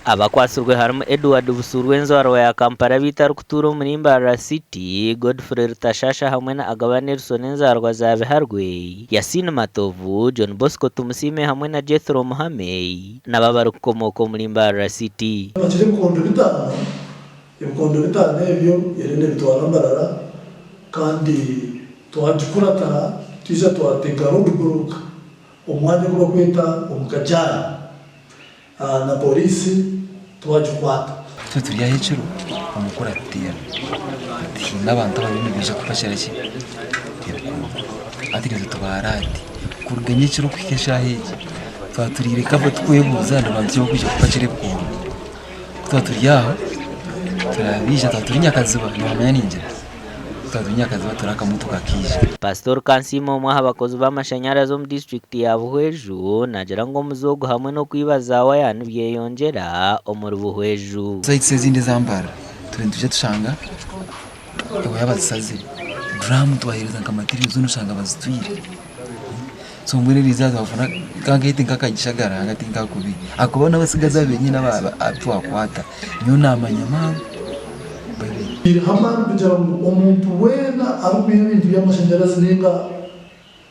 Abakwatsirwe harimu Edward Busuulwa enzaarwa ya Kampala beitu arikutuura omuri Mbarara City, Godfrey Rutashasha hamwe na Agaba Nelson enzaarwa za Biharwe, Yasin Matovu, John Bosco Tumusiime hamwe na Jethro Muhame nabo abarikukomooka omuri Mbarara City. Bakira ebikondo bitaano, ebikondo bitaano ebyo eriyo nebitwara Mbarara kandi twagikuratira twija twatega road block omu mwanya ogu barikweta omu Kajari na poriisi twagikwata. Itwe turi aha ekiro omukuru atuteera ati haine abantu abariyo nibaija kupakira ki ebikondo hati nitwe tubaara ati kuruga nyekiro kuhika eshaaha egi twaba turiire kava tukwebuuza ni bantu ki abarikwija kupakira ebikondo ku twaba turi aho turabaija twaba turi nyakaziba noomanya ningira. Pastor Kansiime omwe aha bakozi b'amashanyarazi omu disiturikiti ya Buhweju naagira ngu omuze ogu hamwe n'okwiba za waya nibyeyongyera omuri Buhweju. Sites ezindi eza Mbarara tube nitwija tushanga ewaya bazisazire, drum twahereza nka material zoona oshanga bazitwire so mbwenu eriizooba twafuna nka nk'akagishagara hati nkakubi ahakuba n'abatsigazi abenyine abu twakwata nyowe namanya mangu. Iriho amaani kugira ngu omuntu weena arikwiha ebintu by'amashanyarazi nainga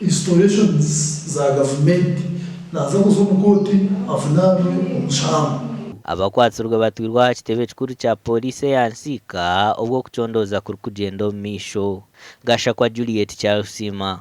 installations za gavumenti naaza kuza omu kooti avunaanwe omushango. Abakwatsirwe batwirwe aha kitebe kikuru kya Pooriisi eya Nsiika obwo okucondooza kurikugyenda omu maisho. Gashakwa Juliet Kyarusiima.